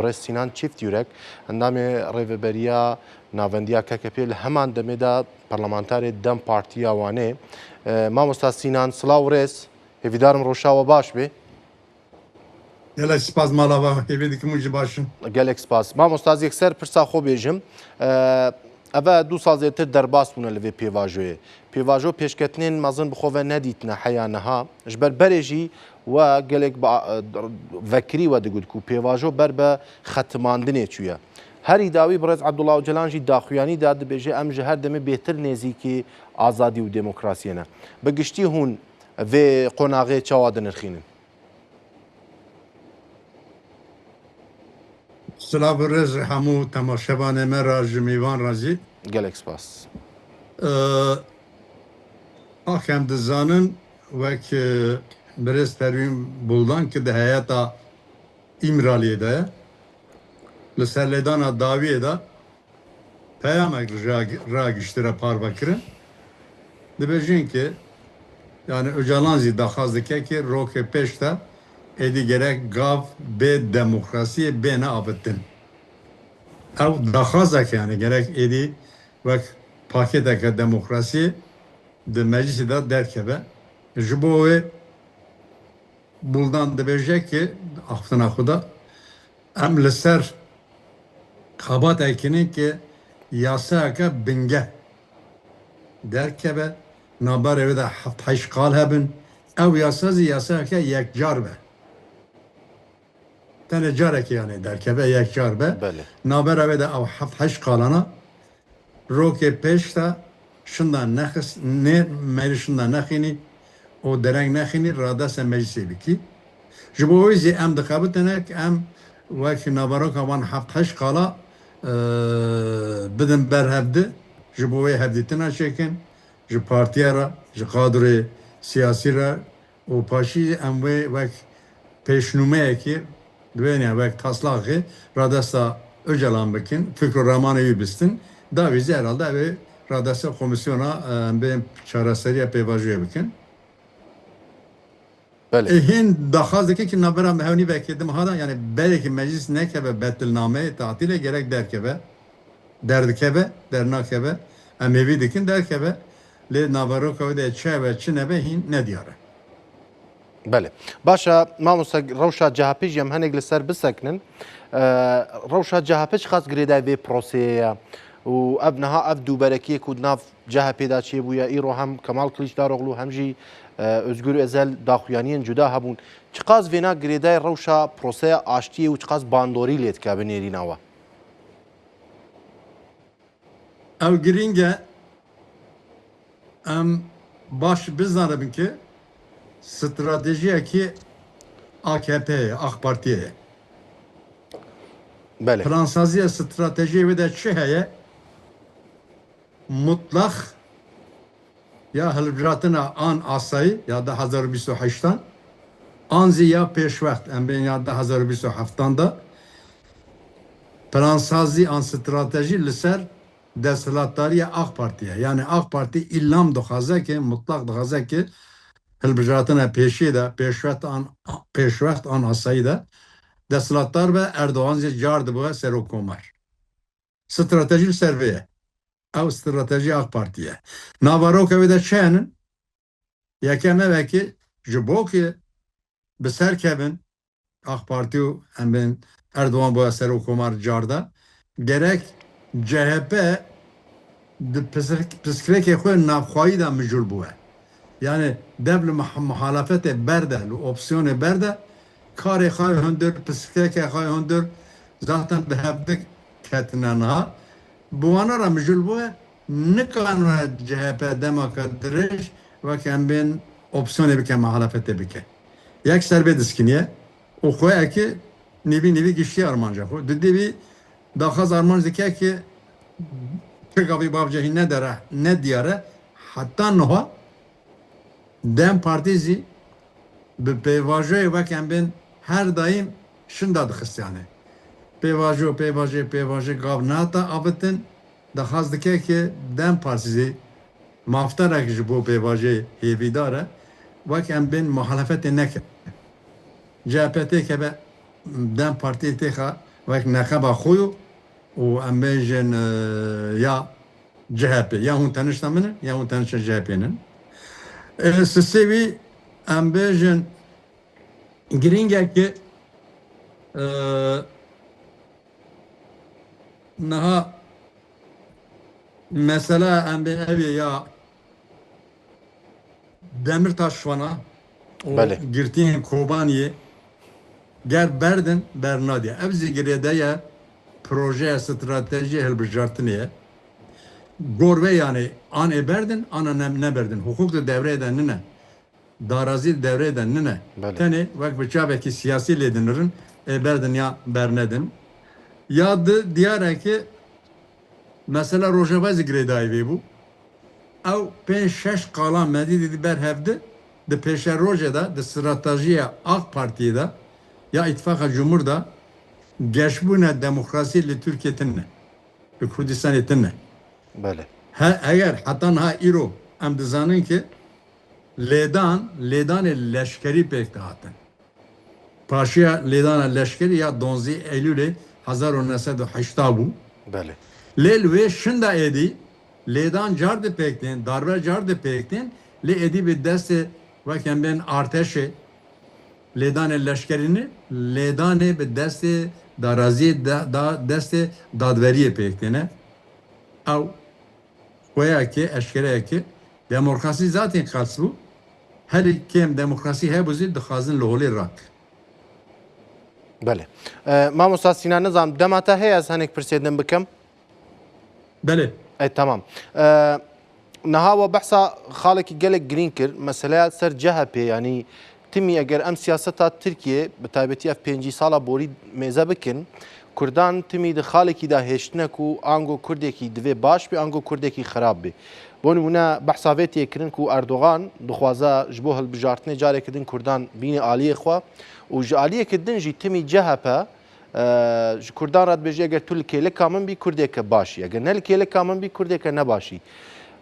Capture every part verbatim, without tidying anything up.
Birêz Sînan Çîftyurek, endamê Rêveberiya Navendiya K K P, li heman demê de parlamenterê DEM Partiya Wanê. E, mamosta Sînan, silav û rêz. Hêvîdarim roşa we baş be. Gelek spas mala we, hêvî dikim hûn jî baş in. Gelek spas. Mamosta, ez yekser pirsa xwe bêjim. E, ev e du sal zêdetir derbas bûne li vê pêvajoyê. Pêvajo pêşketinên mezin bi xwe ve nedîtine heya niha. Ji ber berê jî we gelek ba-, vekirî we digot ku pêvajo ber bi xetimandinê çûye. Herî dawî birêz Abdullah Ocalan jî daxuyanî da, dibêje, em ji her demê bêtir nêzîkî azadî û demokrasiyê ne. Bi giştî hûn vê qonaxê çawa dinirxînin? Silav û rêz hemû temaşevanê me re, ji mêvan re jî. Gelek spas. Ee, a kem dizanin, wek, e, birêz Perwîn Buldan ki di heyeta Îmraliyê de ye, li ser lêdana dawiyê de peyamek ra-, ragiştire parve kirin. Dibêjin ki, yani Ocalan jî daxwaz dike ki rokê pêş de êdî gerek gav bê demokrasiyê bêne avêtin. Ew daxwazek yani gerek êdî wek pakêteke demokrasiyê di meclisê de derkeve. Ji bo wê Buldan dibêje ki, axiftina xwe de, em li ser xebatek kirin ki yasayeke bingeh derkeve, navberê wê de heft heşt qal hebin. Ew yasa zî yasayeke yekcar be. Tenê carekê yani derkeve, yekcar be. Belê. Navbera wê de ew heft heşt qalana rokê pêş de şinda nexis-, nê merî şinda nexînî û dereng nexînî radestê meclisê bikî. Ji bo wê zî em dixebitine ki em wek naveroka wan heft heşt qala, e, bidin ber hevdi, ji bo wê hevdîtina çêkin, ji partiya re, ji kadroyê siyasî re, û paşî em wê wek pêşnûmeyekê, wêne wek taslaxê radesta Ocalan bikin, fikr û ramanê wî bistin. Dawî zî herhalde ew ê radesta komîsyona, e, em bê çareseriya pêvajoyê bikin. Belê. Ê, hîn daxwaz dike ki navbera me hewnî vekê di meha de, yani berê ki meclis nekeve betilnameyê, tatîlê gerek derkeve. Derdikeve, dernakeve, em hêvî dikin derkeve. Lê naveroka wê de çi hebe, çi nebe hîn nediyar e. Belê. Baş e, mamoste, rewşa C H P jî em hinek li ser bisekinin. Ee, rewşa C H P çiqas girêdayî vê proseyê ye? Û ev niha ev dûberekiyê ku di nav C H P de çêbûye, îro hem Kemal Kiliçdaroglu hem jî, e, Özgür Özel daxuyaniyên cuda hebûn. Çiqas vêna girêdayî rewşa proseya aştiyê û çiqas bandorî lê dike bi nêrîna we? Ew girîng e em baş bizanibin ki stratejiyekî A K P ye, AK Partiyê ye. Belê. Plansaziya stratejiyê wê de çi heye? Mutlax ya hilbijartina an asayî ya du hazar û bîst û heştan, an zî ya pêşwext, em bên ya du hazar û bîst û heftan de plansazî an stratejî li ser desthilatdariya AK Partî ye. Yani AK Partî îlam dixwaze ki, mutlaq dixwaze ki hilbijartina pêşî de, pêşwext an, pêşwext an asayî de desthilatdar be, Erdogan zî car dibe serokkomar. Stratejî li ser vê ye. Ew stratejî AK Partî ye. Naveroka wê de çi henin? Yekem ev e ki ji bo ki bi ser kevin, AK Partî û em bên Erdogan boya serokkomar car de, gerek C H P di pisik-, pisikrekê xwe navxwayî de mijûl bûye. Yani dev li muh-, muhalefetê berde, li opsiyonê berde, karê xwe hundir, pisikrekê xwe hundir, zaten bi hevdik ketine niha. Bi wana re mijûl bûye, nikanine C H P demeke dirêj wek em bên opsiyonê bike, muhalefetê bike. Yek ser vê diskiniye û xweyekî nîvî nîvî giştî armanca xwe. Didî vî daxwaz armanc dike ki çi gavî bavcehî nedere, nediyare, heta niha DEM Partî zî bi pêvajoyê wek em bên her daîm şinda dixistiyane. Pêvajo, pêvaje, pêvaje gav nehata avitin, daxwaz dike ki DEM Partî zî maftarek ji bo pêvajê hêvîdar e, wek em bên muhalefetê neke. C H P têkeve, DEM Partî têxa wek neqeba xwe yo û em bêjin, e, ya C H P, ya hûn tenişta min in, ya hûn tenişta C H P nin. E, sisê wî em bêjin girîngekî, e, niha mesela em bê ev ê ya Demirtaş vana û Belê. girtiyên Kobaniyê ger berdin bernadiye. Ev zî girêdaya projeya stratejî hilbijartinê ye. Gor ve yani an ê berdin, ana ne-, neberdin. Hukuk di devreyê de nine. Darazî di devreyê de nine. Belê. Tenê wek bi çavekî siyasî lê dinirin, ê berdin ya bernedin. Ya di diyar e ki mesela Rojava zî girêdayî vê bû. Ew pênc şeş qala me dî di ber hev di, di pêşerojê de, di stratejiya AK Partiyê de, ya Îtifaqa Cumhur de, geşbûna demokrasiyê li Tirkiyê tune, li Kurdistanê tune. Belê. He, eger heta niha îro em dizanin ki lêdan, lêdanê leşkerî pêk dihatin. Paşiya lêdana leşkerî ya donzdeh Eylûlê hezar û neh sed û heşta bû. Belê. Lê li wê şinda êdî lêdan car di pêk tên, darbe car di pêk tên, lê êdî bi destê wek em bên arteşê lêdanê leşkerî ne, lêdanê bi destê daraziyê da, da, destê dadveriyê pêk têne. Ew xweyakê, eşkereyekê demokrasî zaten qels bû. Herî kêm demokrasî hebû zî dixwazin li holê rak. Belê. E, mamosta Sînan, nizam, dema te heye ez hinek pirsê din bikim? Belê. E, tamam. E, niha we behsa xalekî gelek girîng kir. Meseleya ser C H P, yanî timî eger em siyaseta Tirkiyê, bi taybetî ev pêncî sala borî mêze bikin, Kurdan timî di xalekî de hêştine ku ango Kurdekî divê baş bê, ango Kurdekî xirab bê. Bo nimûne behsa vê tê kirin ku Erdogan dixwaze ji bo hilbijartinê careke din Kurdan bîne aliyê xwe û ji aliyeke din jî timî C H P, e, ji Kurdan re dibêje, eger tu li kêleka min bî, Kurdeke baş î. Eger ne li kêleka min bî, Kurdeke nebaş î.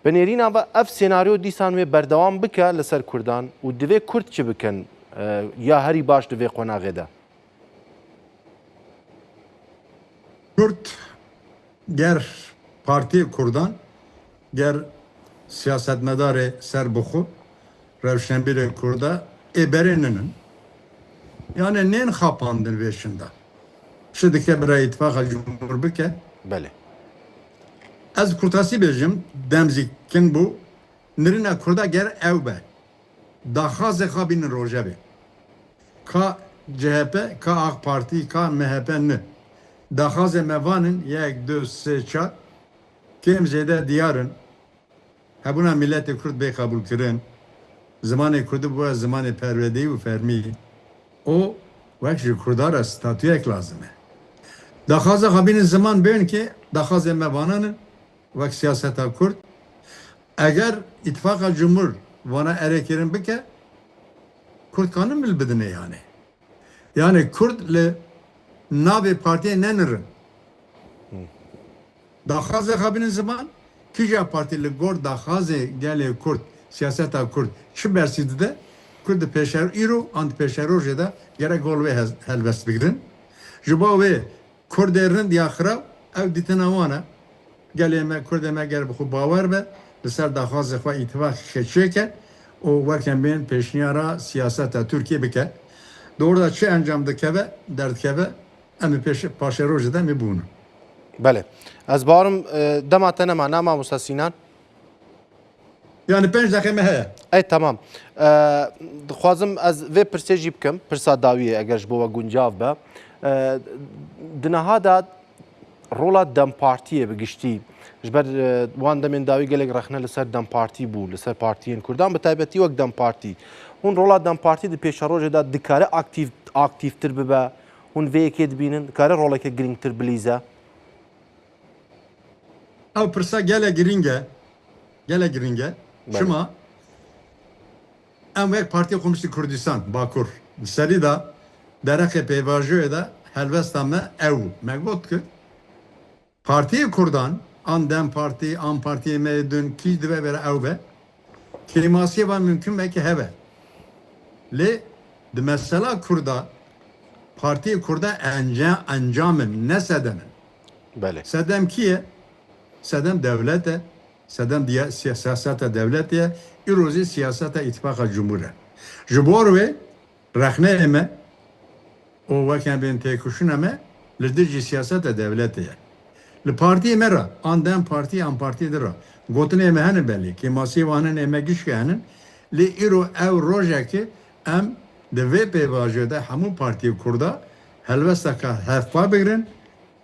Bi nêrîna ve ev senaryo dîsan wê berdewam bike li ser Kurdan û divê Kurd çi bikin, e, ya herî baş di vê qonaxê de? Kurd ger partiyê Kurdan, ger siyasetmedarê serbixwe, rewşenbîrê Kurda ê berê ninin. Yani nên xapandin vê şinda. Çi dike bira Îtifaqa Cumhur bike. Belê. Ez kurtasî bêjim, dem zî kin bû, nirina Kurda ger ew be. Daxwazê xwe bînin rojevê. Ka C H P, ka AK Partî, ka M H P ne. Daxwazê me van in, yek, du, sê, çar, kêm zêde diyar in. Hebûna miletê Kurd bê qebûlkirin. Zimanê Kurdî bûye zimanê perwerdeyî û fermî. O wek ji Kurda re statuyek lazim e. Daxwaza xwe bînin ziman bên ki daxwazê me vanan in, wek siyaseta Kurd. Eger Îtifaqa Cumhur vana erê kirin bike, Kurd kanin mil bidine yani. Yani Kurd li navê partiyê nenirin. Daxwazê xwe bînin ziman, kîja partî li gor daxwazê gelê Kurd, siyaseta Kurd çi bersî dide, Kurd di pêşer îro an di pêşerojê de gerek gol wê hez-, helbest bigirin. Ji bo wê Kurdê rind ya xirab, ew dîtina wan e. Gelê me, Kurdê me ger bi xwe bawer be, li ser daxwazê xwe îtîfaqê çêke û weke bên pêşniyara siyaseta Tirkiyê bike. Di orda çi encam dikeve, derdikeve, em ê pêş-, paşê rojê de em ê bûnin. Belê. Ez bawerim, e, dema te nema, na mamosta Sînan? Yani pênc deqê me heye. Ey, tamam. E, dixwazim ez vê pirsê jî bikim, pirsa dawiyê, eger ji bo we guncav be. E, di niha de rola DEM Partiyê bi giştî, ji ber, e, wan demên dawî gelek rexne li ser DEM Partî bû, li ser partiyên Kurdan, bi taybetî wek DEM Partî. Hûn rola DEM Partî di pêşerojê de dikare aktîf-, aktîftir bibe? Hûn vê yekê dibînin, dikare roleke girîngtir bilîze? Ew pirsa gelek girîng e. Gelek girîng e. Belê. Çima? Em wek Partiya Komûnîstê Kurdistan, Bakur, di serî de dereqê pêvajoyê de helwesta me ew bû. Me got ku Partiyê Kurdan, an DEM Partî, an partiyê me yê din, kî dibe bere ew be, kêmasiyê van mimkun be ki hebe. Lê di mesela Kurda Partiyê Kurda enca, encam in, ne sedem in. Belê. Sedem kî ye? Sedem dewlet e. Sedem diye, siya-, siyaseta dewletê ye. Îro zî siyaseta Îtifaqa Cumhur e. Ji bo wê rexneyê me û weke bên têkoşîna me li dijî siyaseta dewletê ye. Li partiyê me re, an DEM Partî, an partiyê din re, gotinê me hene belê, kêmasiyê wan hene, me gişke henin. Lê îro ew rojekê em di vê pêvajoyê de hemû partiyê Kurda helwesteke hevpa bigrin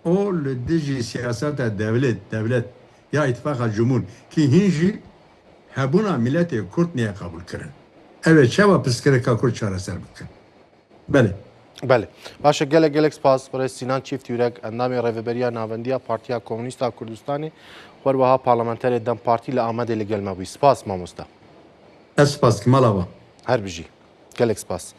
û li dijî siyaseta dewlet, dewlet ya Îtifaqa Cumhur, kî hîn jî hebûna miletê Kurd neyê qebûl kirin. Ew ê çawa pirsgirêka Kurd çareser bikin? Belê. Belê. Baş e, gelek gelek spas. Birêz Sînan Çîft Yurek, endamê Rêveberiya Navendî ya Partiya Komûnîst a Kurdistanê, wer wiha parlamenterê DEM Partî li Amedê li gel me bûyî. Spas mamosta. Ez spas dikim, mala we. Her bijî. Gelek spas.